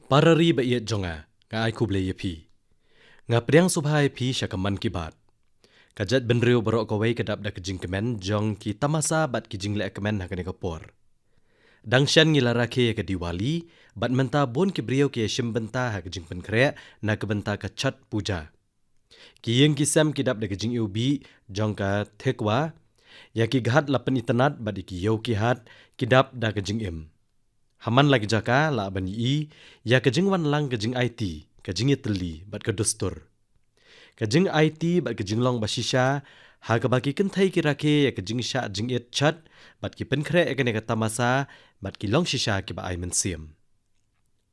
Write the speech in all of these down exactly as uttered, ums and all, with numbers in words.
Para ri ba ïeit jong nga, nga ai khublei ïa phi. Nga pdiang sngewbha ïa phi sha ka Mann Ki Baat. Ka jaitbynriew baroh kawei ka dap da ka jingkmen jong ki tamasa bad ki jingleh kmen ha kane ka por. Dang shen ngi la rakhe ïa ka Diwali, bad mynta bun ki briew ki ïashim bynta ha ka jingpynkhreh na ka bynta ka Chhath Puja. Ki ïing ki sem ki dap da ka jingiwbih jong ka Thekwa, ïa ki ghar la pynitynnad bad ïa ki ïew ki hat ki dap da ka jingim. Ha man la ki jaka lah ban ïohi ïa ka jingwan lang ka jingaiti, ka jingïatylli bad ka dustur. Ka jingaiti bad ka jinglong ba shisha, ha kaba ki kynthei ki rakhe ïa ka jingshah jingit Chhath bad ki pynkhreh ïa kane ka tamasa, bad ki long shisha kiba ai mynsiem.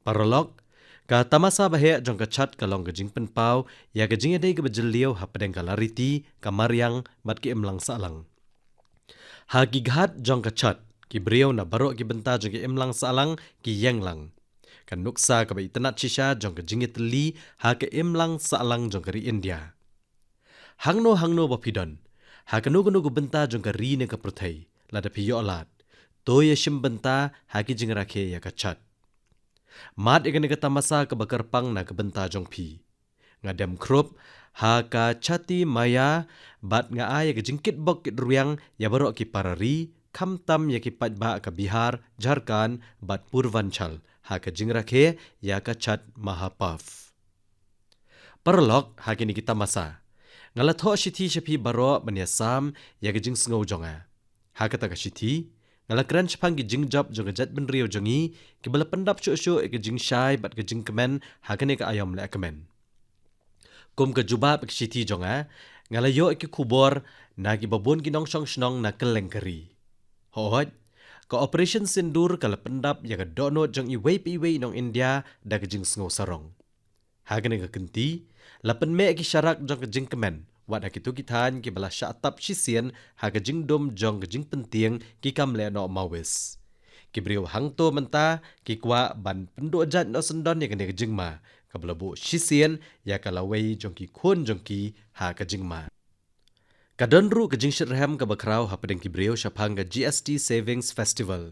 Paralok, ka tamasa ba heh jong ka Chhath ka long ka jingpynpaw ïa ka jingïadei kaba jylliew hapdeng ka lariti, ka mariang bad ka imlang sahlang. Ha ki ghar jong ka Chhath, ki briew na baroh ki bynta jong ka imlang sahlang ki ïeng lang. Ka nuksa kaba itynnad shisha jong ka jingïatylli ha ka imlang sahlang jong ka ri India. Hangno hangno ba phi don, ha kano kano ka bynta jong ka ri ne ka pyrthei, lada phi ïoh lad, to ïashim bynta ha ki jingrakhe ïa ka Chhath. Mad ïa kane ka tamasa kaba kyrpang na ka bynta jong phi. Nga dem khrup ha ka Chhati Maiya, bad nga ai ïa ka jingkitbok kitrwiang ïa baroh ki para ri, khamtam ïa ki paidbah ka Bihar, Jharkhand bad Purvanchal, ha ka jingrakhe ïa ka Chhath Mahaparv. Paralok, ha kine ki tamasa, nga la thoh shithi sha phi baroh ban ïasam ïa ka jingsngew jong nga. Ha kata ka shithi, nga la kren shaphang ki jingjop jong ka jaitbynriew jong ngi, kiba la pyndap shuh shuh ïa ka jingshai bad ka jingkmen ha kane ka aïom leh kmen. Kum ka jubab ïa ka shithi jong nga, nga la ïoh ïa ki khubor na kiba bun ki nongshong shnong na kylleng ka ri. Hooid, ka Operation Sindoor ka la pyndap ïa ka dohnud jong iwei pa iwei i nong India da ka jingsngew sarong. Ha kane ka kynti, la pynmih ïa ki sharak jong ka jingkmen, wat ha kito ki thaiñ kiba la shah tap shisien ha ka jingdum jong ka jingpyntieng ki kam leh noh Maoist. Ki briew hangto mynta ki kwah ban pynduh jait noh syndon ïa kane ka jingma, kaba la buh shisien ïa ka lawei jong ki khun jong ki ha ka jingma. Ka don ruh ka jingshitrhem kaba khraw hapdeng ki briew shaphang ka G S T Savings Festival.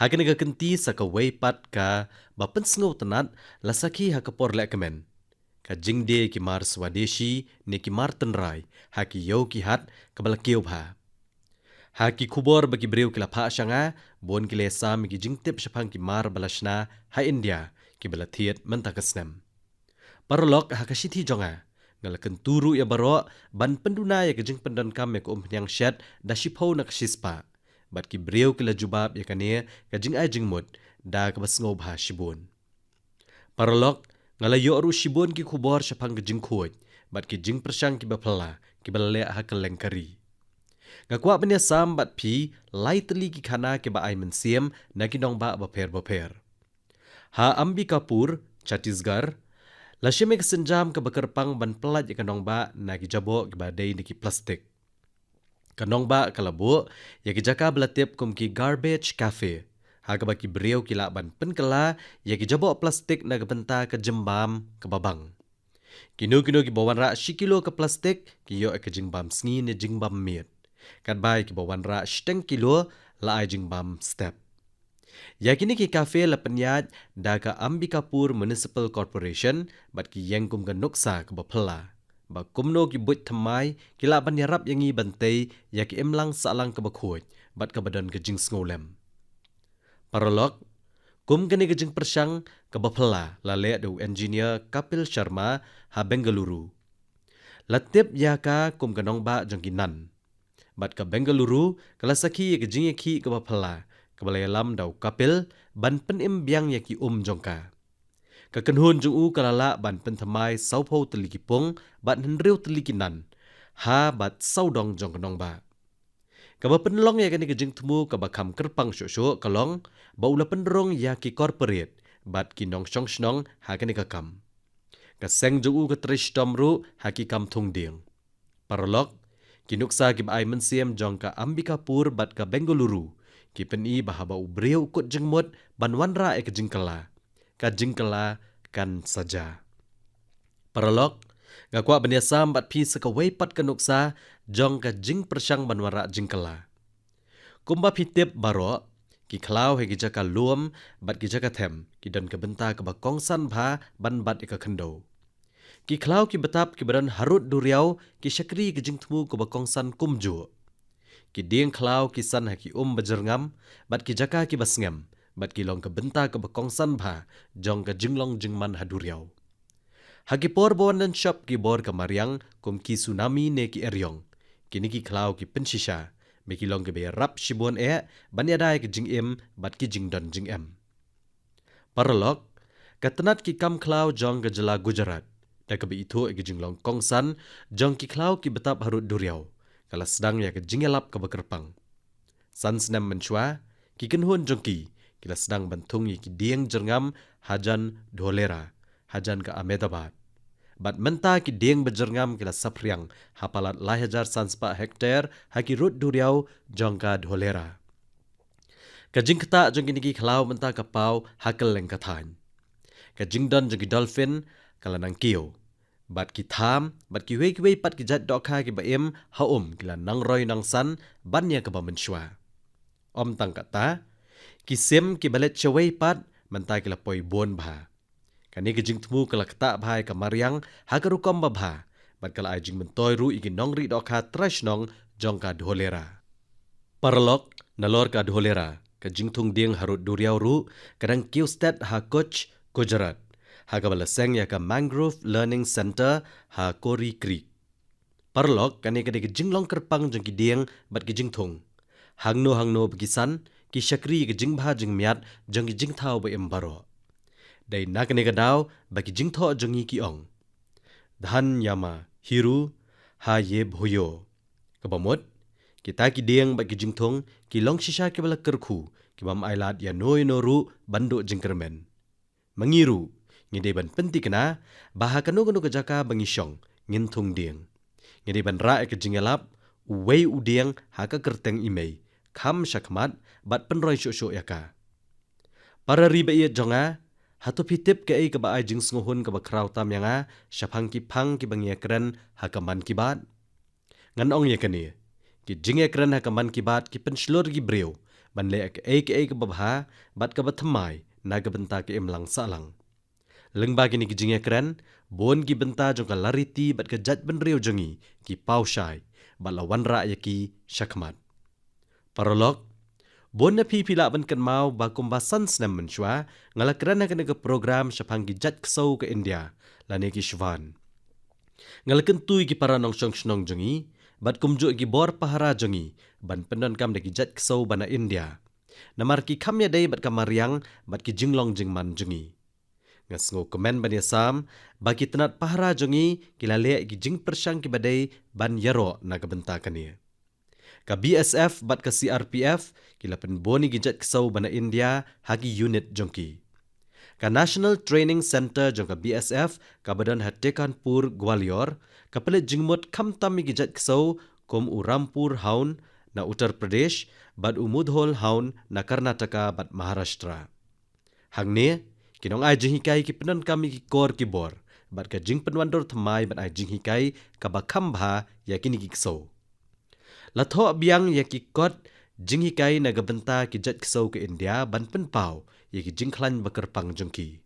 Ha kane ka kynti sa kawei pat kaba pynsngewtynnad la sakhi ha ka por leh kmen. Ka jingdie ki mar Swadeshi ne ki mar tynrai ha ki ïew ki hat kaba la kiew bha. Ha ki khubor ba ki briew ki la phah sha nga, bun ki la ïasam ïa ki jingtip shaphang ki mar ba la shna ha India kiba la thied mynta ka snem. Paralok, ha ka shithi jong nga, nga la kyntu ruh ïa baroh ban pynduna ïa ka jingpyndonkam ïa ka umphniang shet da shiphew na ka shispah. Bad ki briew ki la jubab ïa kane ka jingai jingmut da kaba sngewbha shibun. Paralok, nga la ïoh ruh shibun ki khubor shaphang ka jingkhuid bad ki jingpyrshang kiba phylla kiba la leh ha kylleng ka ri. Nga kwah ban ïasam bad phi lai tylli ki khana kiba ai mynsiem na ki nongbah bapher bapher. Ha Ambikapur, Chhattisgarh, la shim ïa ka sienjam kaba kyrpang ban pyllait ïa ka nongbah na ki jaboh kiba dei na ki plastik. Ka nongbah ka la buh ïa ki jaka ba la tip kum ki garbage cafe, ha kaba ki briew ki lah ban pynkylla ïa ki jaboh plastik na ka bynta ka jingbam kaba bang. Kino kino kiba wanrah shi kilo ka plastik ki ïoh ïa ka jingbam sngi ne jingbam miet. Katba ïa kiba wanrah shiteng kilo la ai jingbam step. Ïa kine ki cafe la pynïaid da ka Ambikapur Municipal Corporation bad ki ïeng kum ka nuksa kaba phylla, ba kumno ki buit thymmai ki lah ban ïarap ïa ngi ban tei ïa ka imlang sahlang kaba khuid bad kaba don ka jingsngewlem. Paralok, kum kane ka jingpyrshang kaba phylla la leh da u engineer Kapil Sharma ha Bengaluru. La tip ïa ka kum ka nongbah jong ki nan. Bad ka Bengaluru ka la sakhi ïa ka jingïakhih kaba phylla kaba la ïalam da u Kapil ban pynim biang ïa ki um jong ka. Ka kynhun jong u ka la lah ban pynthymmai sawphew tylli ki pung bad hynriew tylli ki nan ha bad sawdong jong ka nongbah. Kaba pynlong ïa kane ka jingthmu kaba kham kyrpang shuh shuh ka long ba u la pynrung ïa ki corporate bad ki nongshong shnong ha kane ka kam. Ka seng jong u ka trei shitom ruh ha ki kam thung dieng. Paralok, ki nuksa kiba ai mynsiem jong ka Ambikapur bad ka Bengaluru ki pyni ba haba u briew u kut jingmut ban wanrah ïa ka jingkylla, ka jingkylla kan saja. Paralok, nga kwah ban ïasam bad phi sa kawei pat ka nuksa jong ka jingpyrshang ban wanrah jingkylla. Kumba phi tip baroh, Ki khlaw ha ki jaka lum bad ki jaka them ki don ka bynta kaba kongsan bha ban bat ïa ka khyndew. Ki khlaw ki btap kiba don harud duriaw ki shakri ka jingthmu kaba kongsan kumjuh. Ki dieng khlaw ki san ha ki um bajyrngam bad ki jaka kiba sngem bad ki long ka bynta kaba kongsan bha jong ka jinglong jingman ha duriaw. Ha ki por ba wan don shop ki bor ka mariang kum ki tsunami ne ki eriong, kine ki khlaw ki pynshisha, ba ki long kiba ïarap shibun eh ban ïada ïa ka jingim bad ki jingdon jingem. Paralok, ka tnat ki kam khlaw jong ka jylla Gujarat da kaba ithuh ïa ka jinglong kongsan jong ki khlaw ki btap harud duriaw ka la sdang ïa ka jingïalap kaba kyrpang. San snem mynshuwa, ki kynhun jong ki ki la sdang ban thung ïa ki dieng jyrngam hajan Dholera, hajan ka Ahmedabad. Bad mynta ki dieng bajyrngam ki la saphriang ha palat lai hajar san spah hektar ha ki rud duriaw jong ka Dholera. Ka jingktah jong kine ki khlaw mynta ka paw ha kylleng ka thaiñ. Ka jingdon jong ki dolphin ka la nang kiew. Bad ki tham bad kiwei kiwei pat ki jait dohkha kiba im ha um ki la nang roi nang san ban ïa kaba mynshuwa. Ym tang katta, ki sim kiba leit shawei pat mynta ki la poi bun bha. Kane ka jingthmu ka la ktah bha ïa ka mariang ha ka rukom babha bad ka la ai jingmyntoi ruh ïa ki nongri dohkha trai shnong jong ka Dholera. Paralok, nalor ka Dholera, ka jingthung dieng harud duriaw ruh ka dang kiew stet ha Kutch, Gujarat, ha kaba la seng ïa ka Mangrove Learning Centre ha Koori Creek. Paralok, kane ka dei ka jinglong kyrpang jong ki dieng bad ki jingthung. Hangno hangno ba ki san, ki shakri ïa ka jingbha jingmiat jong ki jingthaw ba im baroh. Dei na kane ka daw ba ki jingthoh jong ngi ki ong, "Dhan yama hiru ha ye bhoyo." Kaba mut, kita ki dieng bad ki jingthung ki long shisha kiba la kyrkhu, ki bym ailad ïano ïano ruh ban duh jingkyrmen. Ma ngi ruh, ngi dei ban pynthikna ba ha kano kano ka jaka ba ngi shong, ngin thung dieng. Ngi dei ban rah ïa ka jingïalap uwei u dieng ha ka kyrteng i mei, kham shakhmat bad pynroi shuh shuh ïa ka. Para ri ba ïeit jong nga, hato phi tip kaei kaba ai jingsngewhun kaba khraw tam ïa nga shaphang ki phang kiba ngi ïakren ha ka Mann Ki Baat? Ngan ong ïa kane, ki jingïakren ha ka Mann Ki Baat ki pynshlur ïa ki briew ban leh kaei kaei kaba bha bad kaba thymmai na ka bynta ka imlang sahlang. Lyngba kine ki jingïakren, bun ki bynta jong ka lariti bad ka jaitbynriew jong ngi ki paw shai bad la wanrah ïa ki shakhmat. Paralok, bun na phi phi lah ban kynmaw ba kumba san snem mynshuwa nga la kren ha kane ka program shaphang ki jait ksew ka India lane ki shwan. Nga la kyntu ïa ki para nongshong shnong jong ngi bad kumjuh ïa ki bor pahara jong ngi ban pyndonkam da ki jait ksew ba na India. Namar ki kham ïadei bad ka mariang bad ki jinglong jingman jong ngi. Nga sngewkmen ban ïasam ba ki tnat pahara jong ngi ki la leh ïa ki jingpyrshang kiba dei ban ïaroh na ka bynta kane. Ka B S F bad ka C R P F ki la pynbun ïa ki jait ksew ba na India ha ki unit jong ki. Ka National Training Centre jong ka B S F kaba don ha Tekkanpur, Gwalior, ka pynleit jingmut khamtam ïa ki jait ksew kum u Rampur Hound na Uttar Pradesh bad u Mudhol Hound na Karnataka bad Maharashtra. Hangne, ki nongai jinghikai ki pyndonkam ïa ki kor ki bor bad ka jingpynwandur thymmai ban ai jinghikai kaba kham bha ïa kine ki ksew. La thoh biang ïa ki kot jinghikai na ka bynta ki jait ksew ka India ban pynpaw ïa ki jingkhlaiñ ba kyrpang jong ki.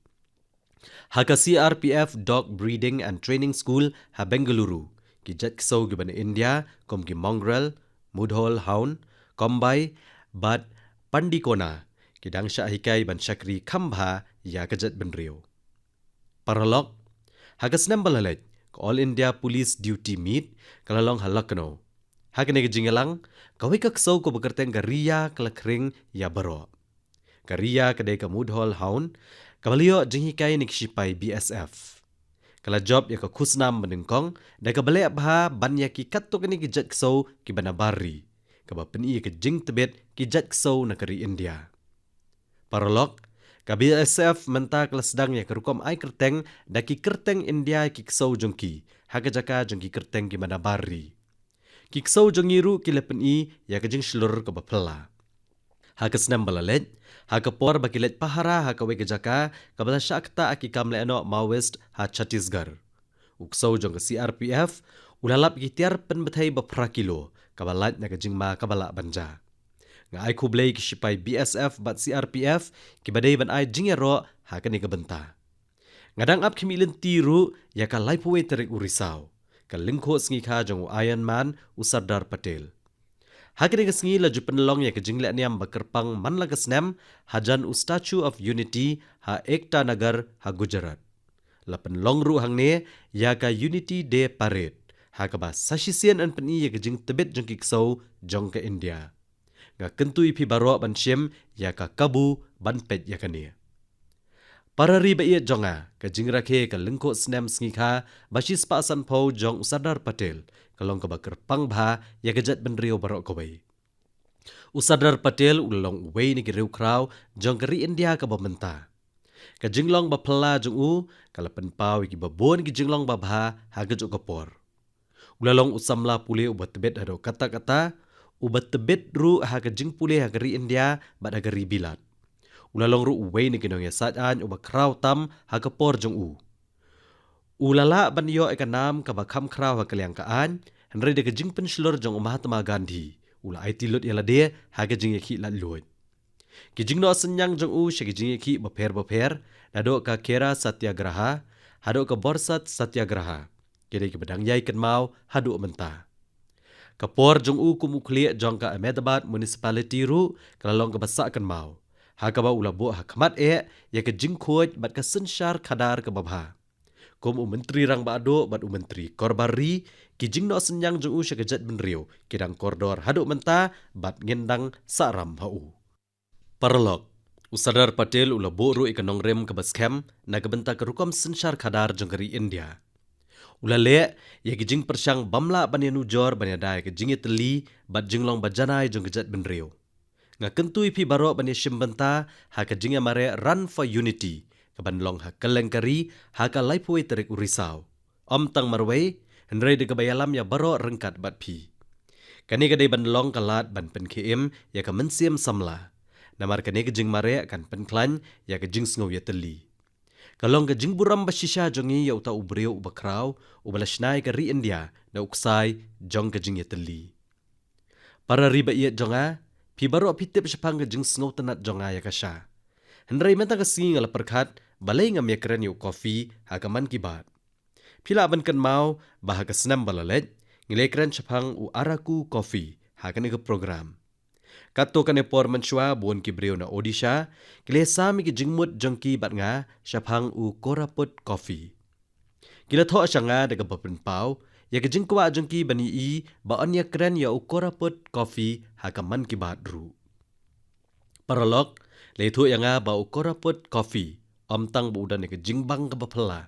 Ha ka C R P F Dog Breeding and Training School ha Bengaluru, ki jait ksew kiba na India kum ki Mongrel, Mudhol Hound, Kombai bad Pandikona ki dang shah hikai ban shakri kham bha ïa ka jaitbynriew. Paralok, ha ka snem ba la leit, ka All India Police Duty Meet ka la long ha Lucknow. Ha kane ka jingïalang, kawei ka ksew kaba kyrteng ka Riya ka la khring ïa baroh. Ka Riya ka dei ka Mudhol Hound kaba la ïoh jinghikai na ki shipai B S F. Ka la jop ïa ka khusnam ba nyngkong da kaba leh bha ban ïa ki katto katne ki jait ksew kiba na bar ri, kaba pyni ïa ka jingtbit ki jait ksew na ka ri India. Paralok, ka B S F mynta ka la sdang ïa ka rukom ai kyrteng da ki kyrteng India ïa ki ksew jong ki ha ka jaka jong ki kyrteng kiba na bar ri. Ki ksew jong ngi ruh ki la pyni ïa ka jingshlur kaba phylla. Ha ka snem ba la leit, ha ka por ba ki leit pahara ha kawei ka jaka kaba la shah ktah ha ki kam lehnoh Maoist ha Chhattisgarh, u ksew jong ka C R P F u la lap ïa ki tiar pynbthei ba phra kilo kaba lait na ka jingma kaba lah ban jia. Nga ai khublei ki shipai B S F bad C R P F kiba dei ban ai jingïaroh ha kane ka bynta. Nga dang ap khmih lynti ruh ïa ka laiphew wei tarik u Risaw, ka lyngkhuh sngi kha jong u Iron Man, u Sardar Patel. Ha kane ka sngi la ju pynlong ïa ka jinglehniam ba kyrpang man la ka snem hajan u Statue of Unity ha Ekta Nagar ha Gujarat. La pynlong ruh hangne ïa ka Unity Day Parade, ha kaba sa shisien yn pyni ïa ka jingtbit jong ki ksew jong ka India. Nga kyntu ïa phi baroh ban shim ïa ka kabu ban peit ïa kane. Para ri ba ïeit jong nga, ka jingrakhe ka lyngkhuh snem sngi kha ba shispah sanphew jong u Sardar Patel ka long kaba kyrpang bha ïa ka jaitbynriew baroh kawei. U Sardar Patel u la long uwei na ki riewkhraw jong ka ri India kaba mynta. Ka jinglong ba phylla jong u ka la pynpaw ïa kiba bun ki jinglong babha ha kajuh ka por. U la long u samla pule uba tbit haduh katta katta, uba tbit ruh ha ka jingpule ha ka ri India bad ha ka ri Bilat. U la long ruh uwei na ki nongïasaid aiñ uba khraw tam ha ka por jong u. U la lah ban ïoh ïa ka nam kaba kham khraw ha ka liang ka aiñ, hynrei da ka jingpynshlur jong u Mahatma Gandhi, u la aiti lut ïa lade ha ka jingïakhih laitluid. Ki jingnoh synñiang jong u sha ki jingïakhih bapher bapher, naduh ka Khera Satyagraha haduh ka Borsat Satyagraha, ki dei kiba dang ïai kynmaw haduh mynta. Ka por jong u kum u khlieh jong ka Ahmedabad Municipality ruh ka la long kaba sah kynmaw, ha kaba u la buh ha khmat eh ïa ka jingkhuid bad ka synshar khadar kaba bha. Kum u Myntri Rangbah Duh bad u Myntri Korbar Ri, ki jingnoh synñiang jong u sha ka jaitbynriew ki dang kordor haduh mynta bad ngin dang sah ram ha u. Paralok, u Sardar Patel u la buh ruh ïa ka nongrim kaba skhem na ka bynta ka rukom synshar khadar jong ka ri India. U la leh ïa ki jingpyrshang bym lah ban ïanujor ban ïada ïa ka jingïatylli bad jinglong ba janai jong ka jaitbynriew. Nga kyntu ïa phi baroh ban ïashim bynta ha ka jingïamareh Run for Unity, kaban long ha kylleng ka ri ha ka laiphew wei tarik u Risaw. Ym tang marwei, hynrei da kaba ïalam ïa baroh ryngkat bad phi. Kane ka dei ban long ka lad ban pynkhie im ïa ka mynsiem samla. Namar kane ka jingmareh kan pynkhlaiñ ïa ka jingsngew ïatylli. Ka long ka jingburom ba shisha jong ngi ïa uta u briew uba khraw, uba la shna ïa ka ri India da u ksai jong ka jingïatylli. Para ri ba ïeit jong nga, phi baroh phi tip shaphang ka jingsngewtynnat jong nga ïa ka sha. Hynrei mynta ka sngi nga la pyrkhat, balei ngam ïakren ïa u kofi ha ka Mann Ki Baat. Phi lah ban kynmaw ba ha ka snem ba la leit, ngi la ïakren shaphang u Araku Coffee ha kane ka program. Katto katne por mynshuwa bun ki briew na Odisha ki la sam ïa ki jingmut jong ki bad nga shaphang u Koraput Coffee. Ki la thoh sha nga da kaba pynpaw ïa ka jingkwah jong ki ban ïohi ba yn ïakren ïa u Koraput Coffee ha ka Mann Ki Baat ruh. Paralok, la ïathuh ïa nga ba u Koraput Coffee ym tang ba u don ïa ka jingbang kaba phylla,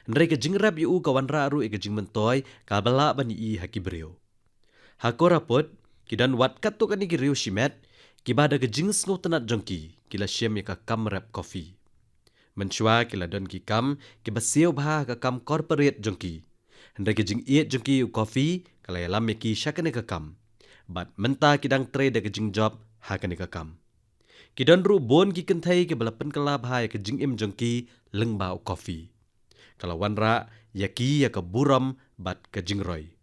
hynrei ka jingrep ïa u ka wanrah ruh ïa ka jingmyntoi kaba lah ban ïohi ha ki briew. Ha Koraput ki don wat katto katne ki riew shimet kiba da ka jingsngewtynnat jong ki, ki la shim ïa ka kam rep kofi. Mynshuwa ki la don ki kam kiba siew bha ha ka kam corporate jong ki, hynrei ka jingïeit jong ki ïa u kofi ka la ïalam ïa ki sha kane ka kam. Bad mynta ki dang trei da ka jingjop ha kane ka kam. Ki don ruh bun ki kynthei kiba la pynkylla bha ïa ka jingim jong ki lyngba u kofi. Ka la wanrah ïa ki ïa ka burom bad ka jingroi.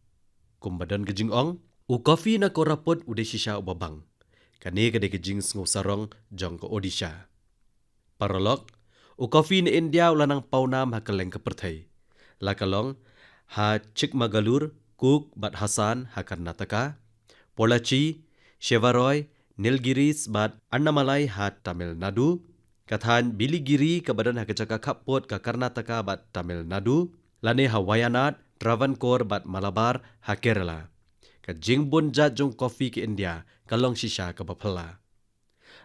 Kumba don ka jingong, u kofi na Koraput u dei shisha uba bang. Kane ka dei ka jingsngewsarong jong ka Odisha. Paralok, u kofi na India u la nang pawnam ha kylleng ka pyrthei. La ka long ha Chikmagalur, Coorg bad Hassan ha Karnataka, Pollachi, Shevaroy, Nilgiris bad Annamalai ha Tamil Nadu, ka thaiñ Biligiri kaba don ha ka jaka khappud ka Karnataka bad Tamil Nadu, lane ha Wayanad, Travancore bad Malabar ha Kerala. Ka jingbun jait jong kofi ka India ka long shisha kaba phylla.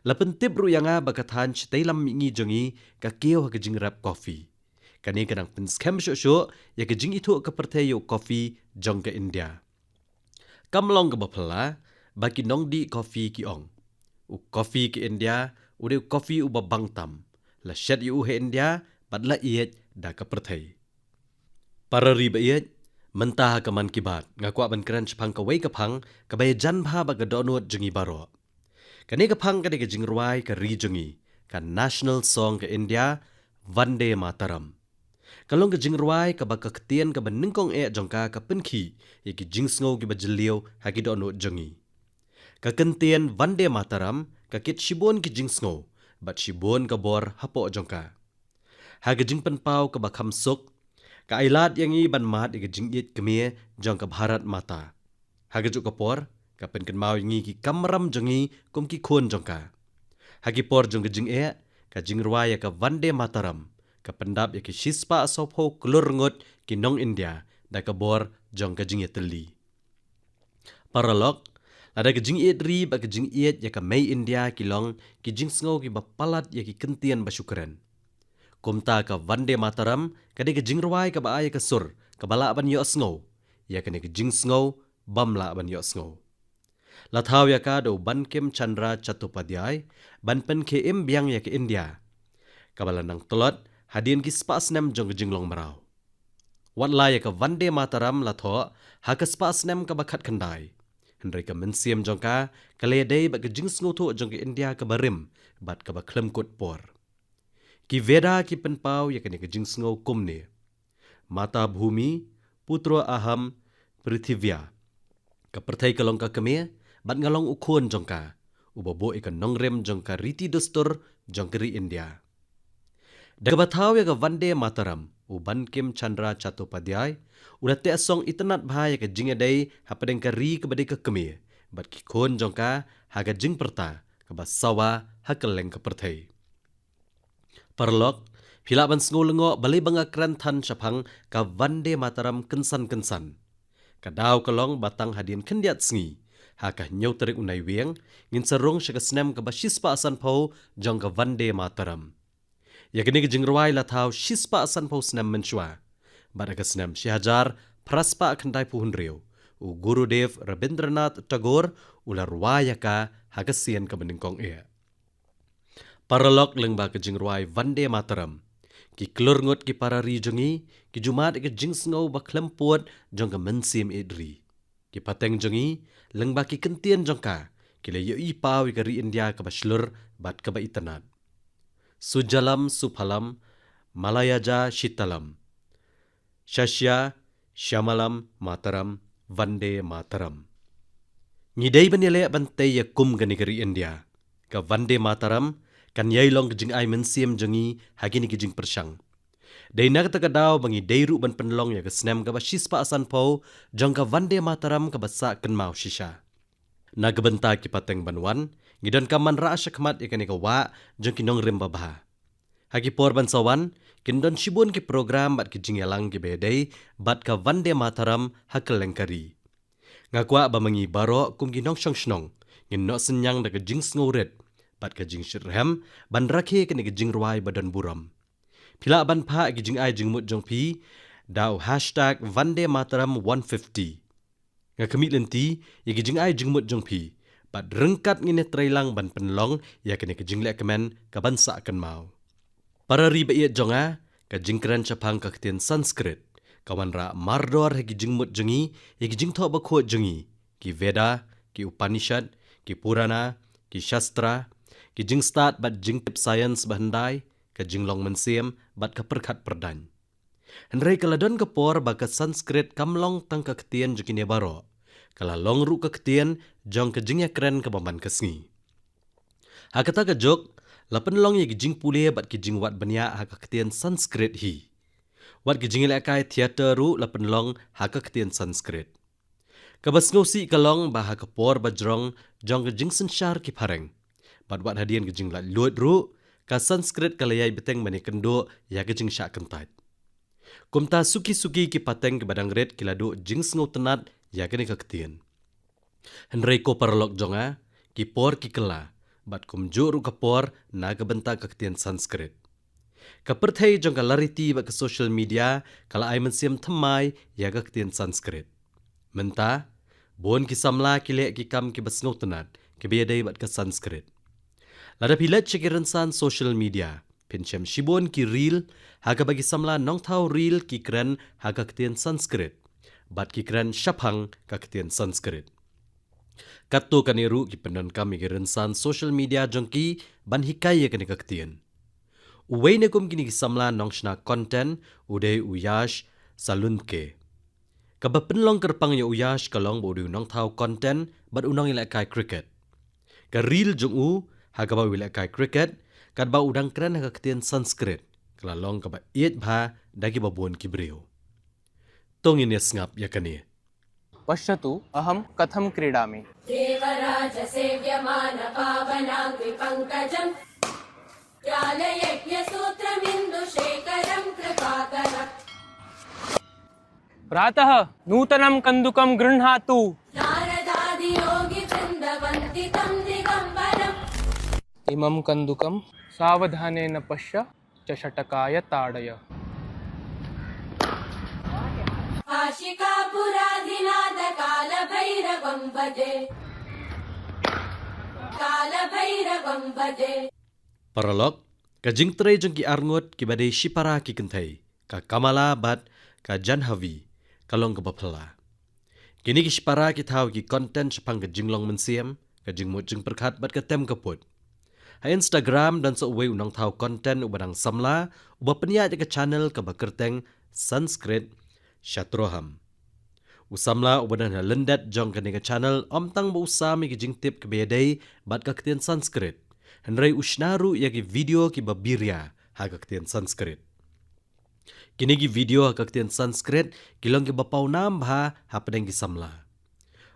La pyntip ruh ïa nga ba ka thaiñ shatei lam mihngi jong ngi ka kiew ha ka jingrep kofi. Kane ka nang pynskhem shuh shuh ïa ka jingithuh ka pyrthei ïa u kofi jong ka India. Kam long kaba phylla ba ki nongdih kofi ki ong, u kofi ka India u dei u kofi uba bang tam. La shet ïa u ha India bad la ïeit da ka pyrthei. Para ri ba ïeit, mynta ha ka Mann Ki Baat nga kwah ban kren shaphang kawei ka phang kaba ïajan bha bad ka dohnud jong ngi baroh. Kane ka phang ka dei ka jingrwai ka ri jong ngi, ka national song ka India, Vande Mataram. Ka long ka jingrwai kaba ka ktien kaba nyngkong eh jong ka ka pynkhih ïa ki jingsngew kiba jylliew ha ki dohnud jong ngi. Ka kyntien Vande Mataram ka kit shibun ki jingsngew bad shibun ka bor hapoh jong ka. Ha ka jingpynpaw kaba kham suk, ka ailad ïa ngi ban mad ïa ka jingïeit kmie jong ka Bharat Mata. Ha kajuh ka por, ka pynkynmaw ïa ngi ki kamram jong ngi kum ki khun jong ka. Ha ki por jong ka jingeh, ka jingrwai ïa ka Vande Mataram ka pyndap ïa ki shispah sawphew klur ngut ki nong India da ka bor jong ka jingïatylli. Paralok, lada ka jingïeit ri bad ka jingïeit ïa ka mei India ki long ki jingsngew kiba palat ïa ki kyntien ba shu kren, kumta ka Vande Mataram ka dei ka jingrwai kaba ai ïa ka sur kaba lah ban ïohsngew ïa kane ka jingsngew bym lah ban ïohsngew. La thaw ïa ka da u Bankim Chandra Chattopadhyay ban pynkhie im biang ïa ka India, kaba la nang tlot hadien ki spah snem jong ka jinglong mraw. Wat la ïa ka Vande Mataram la thoh ha ka spah snem kaba khatkhyndai, hynrei ka mynsiem jong ka ka la ïadei bad ka jingsngewthuh jong ka India kaba rim bad kaba khlem kut por. Ki Veda ki pynpaw ïa kane ka jingsngew kumne: Mata Bhumi, Putro Aham, Prithivya. Ka pyrthei ka long ka kmie bad nga long u khun jong ka, uba buh ïa ka nongrim jong ka riti dustur jong ka ri India. Da kaba thaw ïa ka Vande Mataram, u Bankim Chandra Chattopadhyay u la teh song itynnad bha ïa ka jingïadei hapdeng ka ri kaba dei ka kmie bad ki khun jong ka ha ka jingpyrta kaba sawa ha kylleng ka pyrthei. Paralok, phi lah ban sngew lyngngoh balei ba nga kren than shaphang ka Vande Mataram kynsan kynsan. Ka daw ka long ba tang hadien khyndiat sngi, ha ka hynñiew tarik u Naiwieng, ngin sa rung sha ka snem kaba shispah sanphew jong ka Vande Mataram. Ïa kane ka jingrwai la thaw shispah sanphew snem mynshuwa, bad ha ka snem shihajar phraspah khyndaiphew hynriew, u Gurudev Rabindranath Tagore u la rwai ïa ka ha ka sien kaba nyngkong eh. Paralok, lyngba ka jingrwai Vande Mataram, ki klur ngut ki para ri jong ngi ki ju mad ïa ka jingsngew ba khlem pud jong ka mynsiem ïeit ri. Ki pateng jong ngi, lyngba ki kyntien jong ka, ki la ïohi paw ïa ka ri India kaba shlur bad kaba itynnad. Sujalam suphalam, malayajashitam, sasya syamalam mataram, Vande Mataram. Ngi dei ban ïaleh ban tei ïa kum kane ka ri India. Ka Vande Mataram kan ïai long ka jingai mynsiem jong ngi ha kine ki jingpyrshang. Dei na kata ka daw ba ngi dei ruh ban pynlong ïa ka snem kaba shispah sanphew jong ka Vande Mataram kaba sah kynmaw shisha. Na ka bynta ki pateng ban wan, ngi donkam ban rah shakhmat ïa kane ka wah jong ki nongrim babha. Ha ki por ban sa wan, kin don shibun ki program bad ki jingïalang kiba ïadei bad ka Vande Mataram ha kylleng ka ri. Nga kwah ba ma ngi baroh kum ki nongshong shnong ngin noh synñiang da ka jingsngewrit bad ka jingshitrhem ban rakhe kane ka jingrwai ba don burom. Phi lah ban phah ki jingai jingmut jong phi da u hashtag Vande Mataram one fifty. Nga khmih lynti ïa ki jingai jingmut jong phi, bad ryngkat ngin ïatreilang ban pynlong ïa kane ka jinglehkmen kaban sah kynmaw. Para ri ba ïeit jong nga, ka jingkren shaphang ka ktien Sanskrit ka wanrah mardor ha ki jingmut jong ngi ïa ki jingthoh bakhuid jong ngi, ki Veda, ki Upanishad, ki Purana, ki Shastra, ki jingstad bad jingtip science bahyndai, ka jinglong mynsiem bad ka pyrkhat pyrdaiñ. Hynrei ka la don ka por ba ka Sanskrit kam long tang ka ktien jong kine baroh, ka la long ruh ka ktien jong ka jingïakren kaba man ka sngi. Ha kata ka juk, la pynlong ïa ki jingpule bad ki jingwad bniah ha ka ktien Sanskrit hi. Wat ki jingïalehkai theater ruh la pynlong ha ka ktien Sanskrit. Kaba sngewsih ka long ba ha ka por ba jrong jong ka jingsynshar ki phareng, bad wat hadien ka jinglaitluid ruh, ka Sanskrit ka la ïai bteng ban ïakynduh ïa ka jingshah kyntait. Kumta suki suki ki pateng kiba dang rit ki la duh jingsngewtynnad ïa kane ka ktien. Hynrei ko paralok jong nga, ki por ki kylla, bad kumjuh ruh ka por na ka bynta ka ktien Sanskrit. Ka pyrthei jong ka lariti bad ka social media ka la ai mynsiem thymmai ïa ka ktien Sanskrit. Mynta, bun ki samla ki leh ki kam kiba sngewtynnad kiba ïadei bad ka Sanskrit. Lada phi leit sha ki rynsan social media, phin shem shibun ki reel ha kaba ki samla nongthaw reel ki kren ha ka ktien Sanskrit, bad ki kren shaphang ka ktien Sanskrit. Katto katne ruh ki pyndonkam ïa ki rynsan social media jong ki ban hikai ïa kane ka ktien. Uwei na kum kine ki samla nongshna content u dei u Yash Salunke. Kaba pynlong kyrpang ïa u Yash ka long ba u dei u nongthaw content bad u nongïalehkai cricket. Ka reel jong u ha kaba u lehkai cricket, katba u dang kren ha ka ktien Sanskrit, ka la long kaba ïeit bha da kiba bun ki briew. To ngin ïa sngap ïa kane. पश्यतु अहं कथं क्रीडामि। देवराजसेव्यमानपावनाङ्घ्रिपङ्कजम् ज्ञानयज्ञसूत्रमिन्दुशेखरं कृपाकरम्। प्रातः नूतनं कन्दुकं गृह्णातु। नारदादियोगिवृन्दवन्ति तं दिगम्बरम्। इमं कन्दुकं सावधानेन पश्य चषटकाय ताडय। काशिकापुराधिनाथकालभैरवं भजे। कालभैरवं भजे। Paralok, ka jingtrei jong ki arngut kiba dei shipara ki kynthei, ka Kamala bad ka Janhavi, ka long kaba phylla. Kine ki shipara ki thaw ki content shaphang ka jinglong mynsiem, ka jingmut jingpyrkhat bad ka tem ka put. Ha Instagram don sa uwei u nongthaw content uba dang samla, uba pynïaid ïa ka channel kaba kyrteng Sanskrit Shatroham. U samla uba don ha lyndet jong kane ka channel ym tang ba u sam ïa ki jingtip kiba ïadei bad ka ktien Sanskrit, hynrei u shna ruh ïa ki video kiba biria ha ka ktien Sanskrit. Kine ki video ha ka ktien Sanskrit ki long kiba pawnam bha hapdeng ki samla.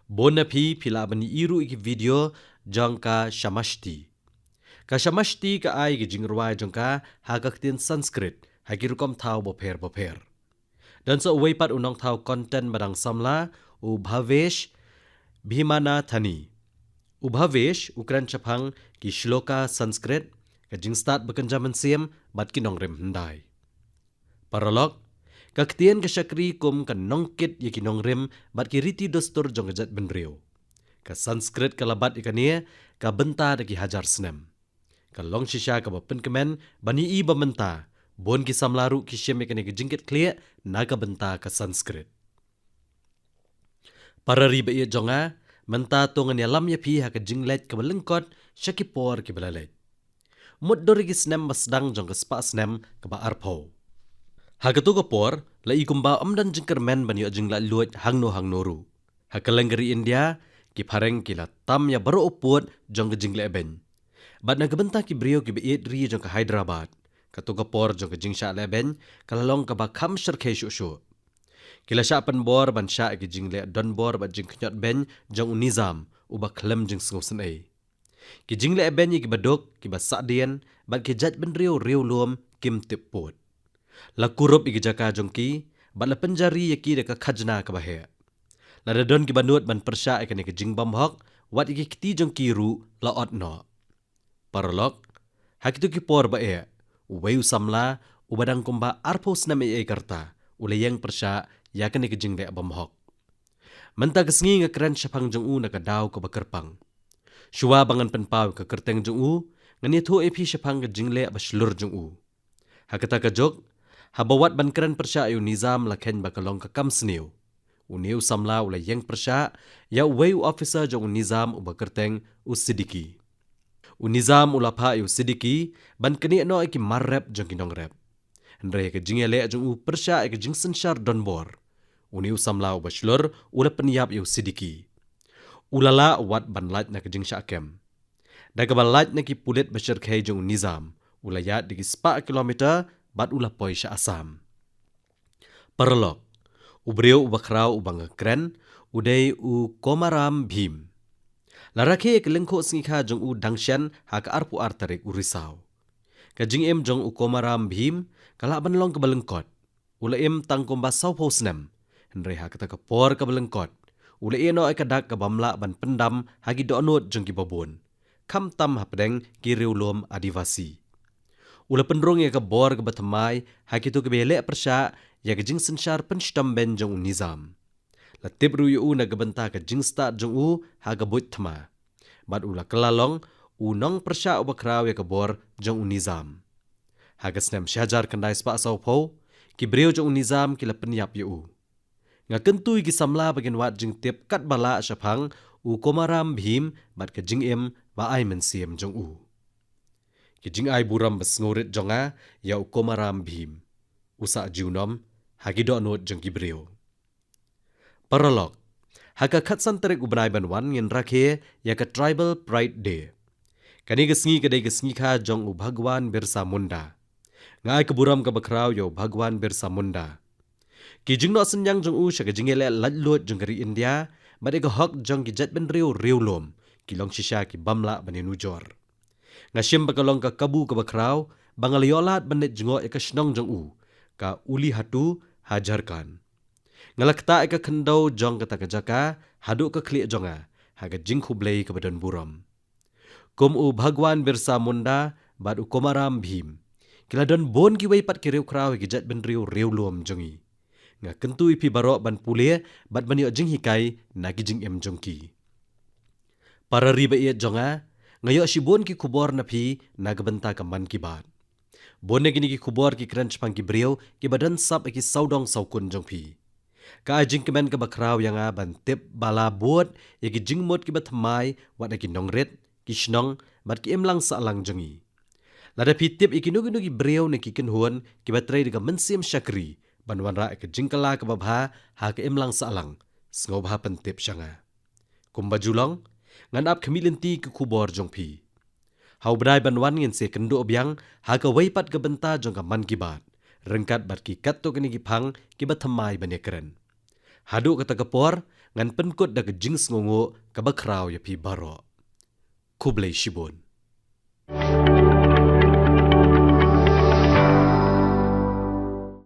Bun na phi phi lah ban ïohi ruh ïa ki video jong ka Shamashti. Ka Shamashti ka ai ki jingrwai jong ka ha ka ktien Sanskrit ha ki rukom thaw bapher bapher. Don sa uwei pat u nongthaw content ba dang samla, u Bhavesh Bhimanathani. U Bhavesh u kren shaphang ki shloka Sanskrit, ka jingstad ba kynja mynsiem bad ki nongrim hyndai. Paralok, ka ktien ka shakri kum ka nongkit ïa ki nongrim bad ki riti dustur jong ka jaitbynriew. Ka Sanskrit ka la bat ïa kane ka bynta da ki hajar snem. Ka long shisha kaba pynkmen ban ïohi ba mynta bun ki samla ruh ki shim ïa kane ka jingkitkhlieh na ka bynta ka Sanskrit. Para ri ba ïeit jong nga, mynta to ngan ïalam ïa phi ha ka jingleit kaba lyngkot sha ki por kiba la leit. Mutdur ïa ki snem ba sdang jong ka spah snem kaba arphew. Ha kato ka por la i kumba ym don jingkyrmen ban ïoh jinglaitluid hangno hangno ruh. Ha kylleng ka ri India, ki phareng ki la tam ïa baroh u pud jong ka jinglehbeiñ. Bad na ka bynta ki briew kiba ïeit ri jong ka Hyderabad, kato ka por jong ka jingshah lehbeiñ ka la long kaba kham shyrkhei shuh shuh. Ki la shah pynbor ban shah ïa ki jingleh donbor bad jingkhñiot beiñ jong u Nizam uba khlem jingsngewsynei. Ki jinglehbeiñ ïa kiba duk, kiba sahdien bad ki jaitbynriew riewlum kim tip pud. La kurup ïa ki jaka jong ki bad la pynjari ïa ki da ka khajna kaba heh. Lada don kiba nud ban pyrshah ïa kane ka jingbymhok, wat ïa ki kti jong ki ruh la ot noh. Paralok, ha kito ki por ba eh, uwei u samla uba dang kumba arphew snem ei ei ka rta u la ïeng pyrshah ïa kane ka jingleh bymhok. Mynta ka sngi nga kren shaphang jong u na ka daw kaba kyrpang. Shuwa ba ngan pynpaw ïa ka kyrteng jong u, ngan ïathuh ïa phi shaphang ka jingleh ba shlur jong u. Ha kata ka juk, haba wad ban kren pyrshah ïa u Nizam la kheiñ ba ka long ka kam sniew. Une u samla u la ïeng pyrshah ïa uwei u officer jong u Nizam uba kyrteng u Siddiqui. U Nizam u la phah ïa u Siddiqui ban knieh noh ïa ki mar rep jong ki nongrep. Hynrei ha ka jingïaleh jong u pyrshah ïa ka jingsynshar donbor, une u samla uba shlur u la pynïap ïa u Siddiqui. U la lah wat ban lait na ka jingshah kem. Da kaba lait na ki pulit ba shyrkhei jong u Nizam, u la ïaid da ki spah kilometer bad u la poi sha Assam. Paralok, u briew uba khraw uba nga kren u dei u Komaram Bhim. La rakhe ïa ka lyngkhuh sngikha jong u dang shen ha ka arphew ar tarik u Risaw. Ka jingim jong u Komaram Bhim ka lah ban long kaba lyngkot. U la im tang kumba sawphew snem. Hynrei ha kata ka por kaba lyngkot, u la ïeh noh ïa ka dak kaba ym lah ban pyndam ha ki dohnud jong kiba bun, khamtam hapdeng ki riewlum Adivasi. U la pynrung ïa ka bor kaba thymmai ha kito kiba ïaleh pyrshah ïa ka jingsynshar pynshitom beiñ jong u Nizam. La tip ruh ïa u na ka bynta ka jingstad jong u ha ka buit thma. Bad u la kylla long u nongpyrshah uba khraw ïa ka bor jong u Nizam. Ha ka snem shi hajar khyndai spah sawphew, ki briew jong u Nizam ki la pynïap ïa u. Nga kyntu ïa ki samla ba kin wad jingtip katba lah shaphang u Komaram Bhim bad ka jingim ba ai mynsiem jong u. Ki jingai burom ba sngewrit jong nga ïa u Komaram Bhim, u sah junom ha ki dohnud jong ki briew. Paralok, Ha ka khatsan tarik u bnai ban wan ngin rakhe ïa ka Tribal Pride Day. Kane ka sngi ka dei ka sngi kha jong u Bhagwan Birsa Munda. Nga ai ka burom kaba khraw ïa u Bhagwan Birsa Munda. Ki jingnoh synñiang jong u sha ka jingïaleh laitluid jong ka ri India bad ïa ka hok jong ki jaitbynriew riewlum ki long shisha ki bym lah ban ïanujor. Nga shim ba ka long ka kabu kaba khraw ba nga la ïoh lad ban leit jngoh ïa ka shnong jong u, ka Ulihatu, ha Jharkhand. Nga la ktah ïa ka khyndew jong kata ka jaka haduh ka khlieh jong nga ha ka jingkhublei kaba don burom. Kum u Bhagwan Birsa Munda bad u Komaram Bhim, ki la don bun kiwei pat ki riewkhraw ïa ki jaitbynriew riewlum jong ngi. Nga kyntu ïa phi baroh ban pule bad ban ïoh jinghikai na ki jingim jong ki. Para ri ba ïeit jong nga, nga ïoh shibun ki khubor na phi na ka bynta ka Mann Ki Baat. Bun na kine ki khubor ki kren shaphang ki briew kiba don sap ha ki sawdong sawkun jong phi. Ka ai jingkmen kaba khraw ïa nga ban tip ba la bud ïa ki jingmut kiba thymmai wat na ki nongrit, ki shnong bad ki imlang sahlang jong ngi. Lada phi tip ïa kino kino ki briew ne ki kynhun kiba trei da ka mynsiem shakri ban wanrah ïa ka jingkylla kaba bha ha ka imlang sahlang, sngewbha pyntip sha nga. Kumba ju long, ngan ap khmih lynti ki khubor jong phi. Ha u bnai ban wan ngin sa ïakynduh biang ha kawei pat ka bynta jong ka Mann Ki Baat, ryngkat bad ki katto katne ki phang kiba thymmai ban ïakren. Haduh kata ka por, ngan pynkut da ka jingsngewnguh kaba khraw ïa phi baroh. Khublei shibun.